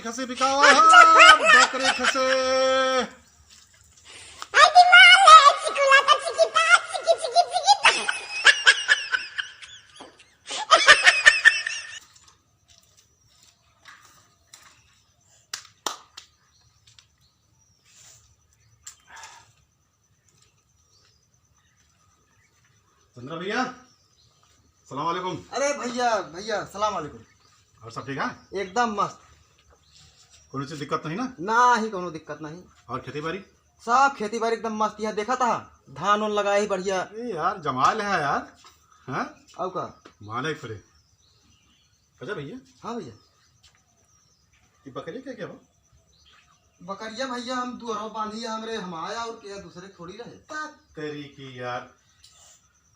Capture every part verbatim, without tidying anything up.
खसी बिकावा है, बकरी खसी। चंद्रा भैया, सलाम वालेकुम। अरे भैया, भैया, सलाम वालेकुम। और सब ठीक है? एकदम मस्त। कोनो चीज दिक्कत नहीं ना? ना ही कोनो दिक्कत नहीं। और खेती बाड़ी? सब खेती बाड़ी एकदम मस्त। यहाँ देखा था, धान उन लगाए ही बढ़िया। ए यार, जमाल है यार। हाँ? और का? माने पड़े। अच्छा भैया। हाँ भैया। ये बकरी का क्या हो? बकरिया भैया हम दुअरवा बांधी है हमरे, हम आया और क्या दूसरे थोड़ी रहे। ता तेरी की यार।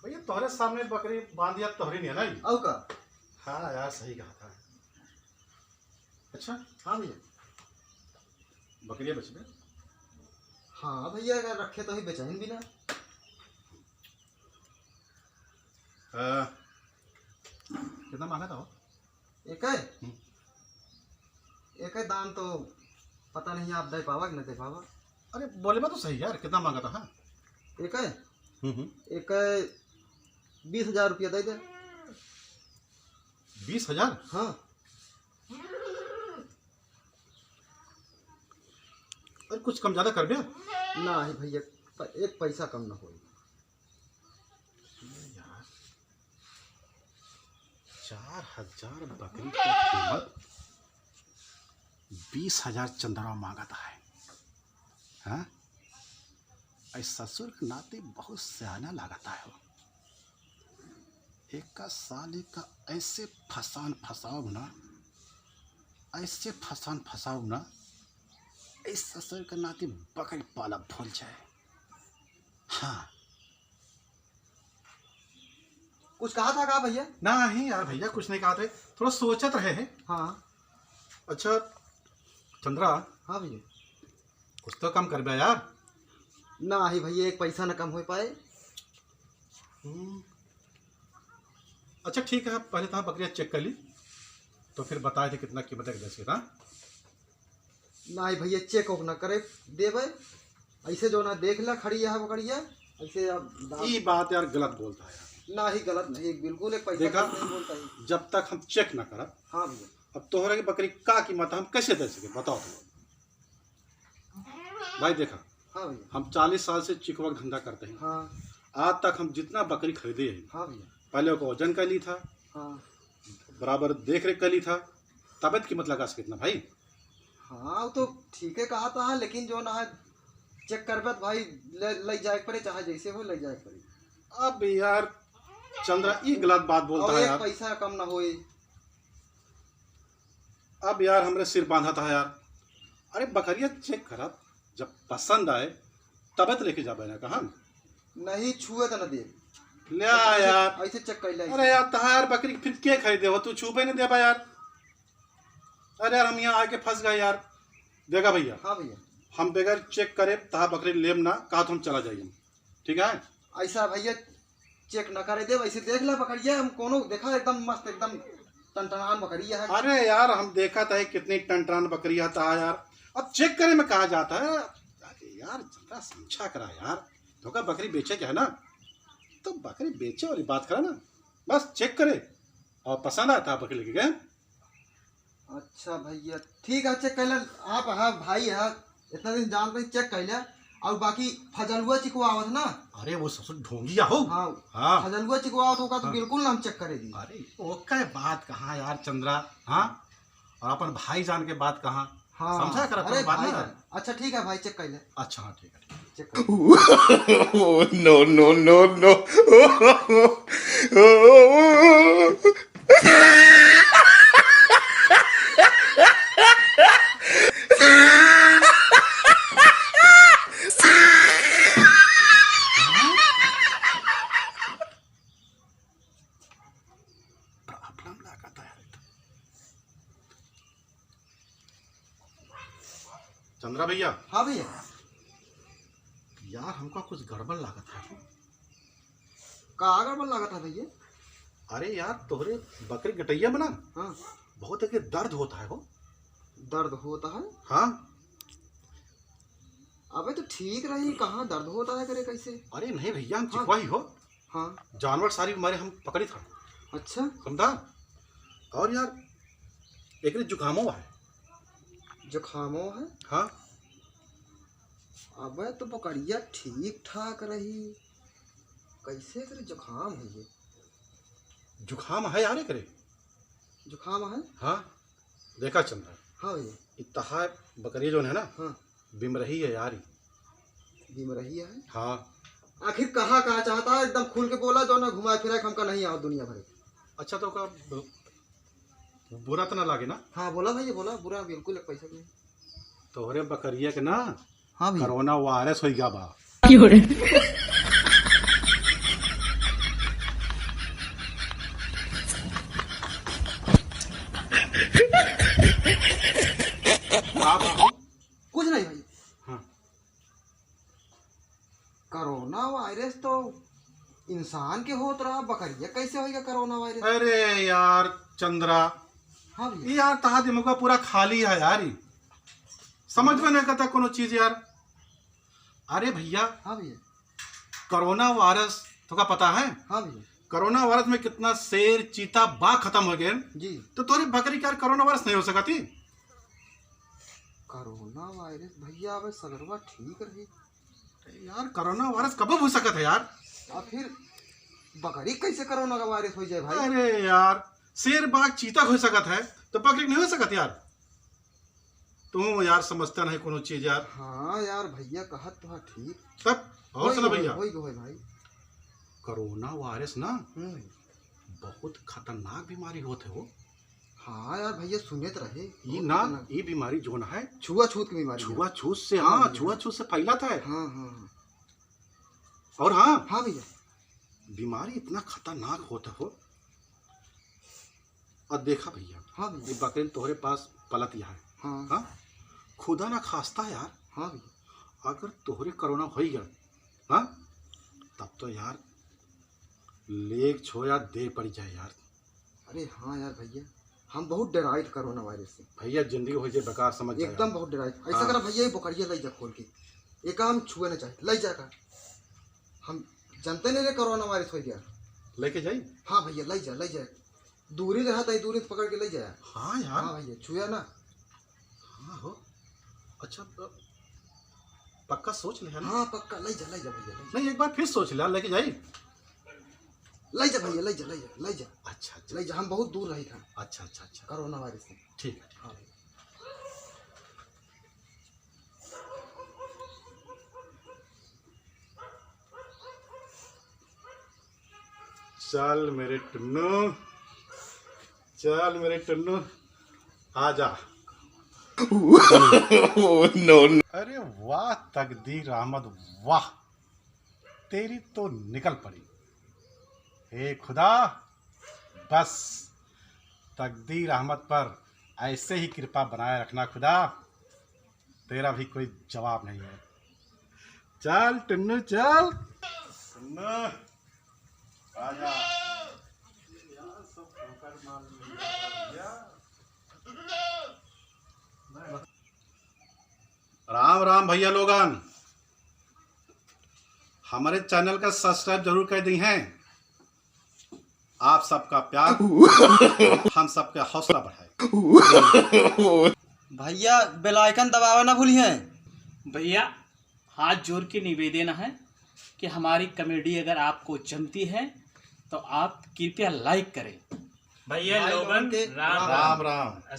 भैया तोहरे सामने बकरी बांधी है, तोहरी नहीं है ना ये? और का? हाँ यार, सही कहा था। अच्छा। हाँ भैया। बकरिया बेचबे? हाँ भैया, अगर रखे तो ही बेचाइन भी ना। अ, कितना मांगा था वो? एक है? हम्म। एक है दाम तो पता नहीं आप दे पावा कि नहीं दे पावा। अरे बोले बा तो सही यार, कितना मांगा था? हाँ। एक है? हम्म, हम्म। एक है, बीस हजार रुपया दे दे। बीस हजार? हाँ। अरे कुछ कम ज्यादा कर दे। ना ही भैया, प-, एक पैसा कम ना होई। यार, चार हजार बकरी का कीमत, बीस हजार चंद्रा मांगत है। हाँ? ऐ ससुर के नाते बहुत सयाना लागत है हो। एका साले का ऐसे फसान फसाओ ना, ऐसे फसान फसाओ ना, इस ससुर के नाते बकरी पाला भूल जाए। हाँ। कुछ कहा था का भैया? ना ही यार भैया, कुछ नहीं कहा थे, थोड़ा सोचत रहे हैं। हाँ। अच्छा चंद्रा। हाँ भैया। कुछ तो कम कर बे यार। ना ही भैया, एक पैसा ना कम हो पाए। हम्म। अच्छा ठीक है, पहले तो हम बकरिया चेक कर ली, तो फिर बताए थे कितना कीमत है, कैसे था। ना ही भैया, चेक ओक ना करे देवे, ऐसे जो ना देख ला, खड़ी है बकरिया, ऐसे अब दाम ई बात यार गलत बोलता है यार। ना ही गलत नहीं, बिल्कुल एक पैसा देखा, गलत नहीं बोलता है। जब तक हम चेक ना करब, हाँ भैया। अब तोहरा के बकरी का कीमत है, हम कैसे दे सके, बताओ तुम। भाई देखा, हाँ भैया। हम चालीस साल से चिकवा का धंधा करते हैं। हाँ। आज तक हम जितना बकरी खरीदे हैं, हाँ भैया। पहले ओका वजन कर ली था, हाँ। बराबर देख रेख कर ली था, तबे तो कीमत लगा सके ना भाई। हाँ, वो तो ठीक है कहा था, लेकिन जो ना है, चेक करबे तो भाई ले, ले जाए के पड़े, चाहे जैसे हो ले जाए के पड़े। अब यार चंद्रा ई गलत बात बोलता और है एक यार। पैसा कम ना होए। अब यार हमरे सिर बांधा था यार। अरे बकरिया चेक करब, जब पसंद आए तबे तो लेके जाबे ना कहन। नहीं छुए तो ना दे। ले आ ऐसे, यार। ऐसे चेक कर ले। अरे यार तहार बकरी फिर के खरीदे हो, तू छुबे नहीं देबा यार। अरे यार हम यहाँ आके फंस गए यार। देखा भैया। हाँ भैया। हम बगैर चेक करे तहार बकरी लेब ना, कहा तो हम चला जाइए, ठीक है? ऐसा भैया चेक न करे दे, वैसे देख ला बकरिया, हम कोनो देखा एकदम मस्त, एकदम टनटनान बकरिया है। अरे यार हम देखा था कितनी टनटनान बकरिया था यार। अब चेक करे में कहा जाता है, अरे यार जरा समझा करा यार, तो का बकरी बेचे क्या है ना, तो बकरी बेचे वाली बात करा ना, बस चेक करे और पसंद आया तो बकरी लेके गए। अच्छा भैया, ठीक है, चेक कर ले। आप, हाँ, भाई है, इतना दिन जानते हैं, चेक कर ले। और बाकी फजलुआ चिकवावत ना। अरे वो ससुर ढोंगिया हो। हाँ, हाँ। फजलुआ चिकवावत होगा तो हाँ। बिल्कुल ना हम चेक करे दी। अरे ओके बात कहाँ यार चंद्रा, हाँ? और अपन भाई जान के बात कहाँ? हाँ। समझा कर अपन अरे बात भाई ना। जान। अच्छा ठीक है भाई, चेक कर ले। अच्छा हाँ, ठीक है, ठीक है। चेक कर। Oh, no, no, no, no। प्रॉब्लम लागत है। चंद्रा भैया। हाँ भैया। यार, हमका कुछ गड़बड़ लागत है। का गड़बड़ लागत है भैया? अरे यार, तोहरे बकरी गटैया में ना हाँ। बहुत एक दर्द होता है हो। दर्द होता है? हाँ। अबे तो ठीक रही, कहाँ दर्द होता है करे कैसे? अरे नहीं भैया, हम हाँ। चिकवा ही हो। हाँ। जानवर सारी बीमारी हम पकड़ी था। अच्छा। समझा? और यार, एकरे जुकामो है। जुकामो है? हाँ। अबे तो बकरिया ठीक ठाक रही, कैसे एकरे जुकाम है ये? जुकाम है यार एकरे। जुकाम है? हाँ। देखा चंद्रा। हाँ भैया। ई तहार बकरिया जौन है ना, हाँ। बिमरही है यार ई। बिमरही है? हाँ। आखिर कहा, कहा चाहता है? एकदम खुल के बोला, जो ना घुमाए फिराए के हमका नहीं आओ दुनिया भरे। अच्छा, तो का ब-, बुरा तो ना लागे ना? हाँ, बोला भैया, बोला, बुरा बिल्कुल एक पैसा भी नहीं। तोहरे बकरिया के ना हाँ भैया। कोरोना वायरस हो गया बा। क्यों रे? आप हो? कुछ नहीं भाई। हाँ। कोरोना वायरस तो इंसान के होत रहा, बकरिया कैसे होइगा कोरोना वायरस? अरे यार चंद्रा, हाँ भैया। ये यार तहा दिमाग पूरा खाली है यार, ई समझ में नहीं करता कोनो चीज यार। अरे भैया, हाँ भैया। कोरोना वायरस तोका पता है? हाँ भैया। कोरोना वायरस में कितना शेर, चीता, बाघ खत्म हो गए। जी। तो तोरी बकरी के यार कोरोना वायरस नहीं हो सकती? कोरोना वायरस भैया, अबे सगरवा ठीक रही। अरे यार, कोरोना वायरस कब हो सकत है यार? आ फिर बकरी कैसे कोरोना का वायरस हो जाए भाई? अरे यार, शेर, बाघ, चीता हो सकत है, तो बकरी नहीं हो सकत यार? तू यार समझता नहीं कोनो चीज यार। हाँ यार भैया, कहत तो है ठीक। तब और होई सुना गो, भैया, होई गो, होई भाई। कोरोना वायरस ना हम्म। बहुत खतरनाक बीमारी होत है हो। हाँ यार भैया, सुने तो रहे, ये बहुत ना, खतरनाक। ये बीमारी जो ना है, छुआछूत की बीमारी है। छुआछूत से, हाँ हाँ, भैया। छुआछूत से फैलत है। हाँ हाँ हाँ। और हाँ, हाँ भैया। बीमारी इतना खतरनाक होत है हो। अब देखा भैया, हाँ भैया। ये बकरी तोहरे पास पलत है। हाँ। हाँ? खुदा ना खास्ता यार, हाँ भैया। अगर तोहरे कोरोना होई गया, हाँ, तब तो यार लेग छोया दे पड़ी जाए यार। अरे हाँ यार भैया, हम बहुत डराइत कोरोना वायरस से। भैया जिंदगी हो जाए बेकार समझ जाए एकदम यार। बहुत डराइत। ऐसा हाँ। करा भैया, ये बोकरिया ले जा खोल के, ये काम छुए ना चाहे, ले जा का। हम जानते नहीं रे कोरोना वायरस हो गया। लेके जाई? हाँ भैया, ले जा, ले जा। दूरी रहा था, दूरी से पकड़ के ले जाया। हाँ यार। हाँ भैया, छुया ना। हाँ हो। अच्छा, अब पक्का सोच लिया ना? हाँ, पक्का, ले जा, ले जा भैया, ले जा। नहीं, एक बार फिर सोच लिया, लेके जाई? ले जा भैया, ले जा, ले जा, ले जा। अच्छा, अच्छा। ले जा, हम बहुत दूर रही था अच्छा, अच्छा, अच्छा। कोरोना वायरस से। ठीक है, ठीक। हाँ भैया। चल मेरे टुन्नू, चल मेरे टुन्नू, आजा। Oh, no, no। अरे वाह तकदीर अहमद, वाह, तेरी तो निकल पड़ी। हे खुदा, बस तकदीर अहमद पर ऐसे ही कृपा बनाए रखना खुदा। तेरा भी कोई जवाब नहीं है। चल टुन्नू चल। टुन्नू, आजा। राम राम भैया लोगन, हमारे चैनल का सब्सक्राइब जरूर कर दी हैं। आप सबका प्यार हम सबका हौसला बढ़ाए। भैया बेल आइकन दबावे ना भूलिए। भैया हाथ जोड़ के निवेदन है कि हमारी कॉमेडी अगर आपको जमती है तो आप कृपया लाइक करें। भैया भाई लोगन लोगन के राम राम राम। राम।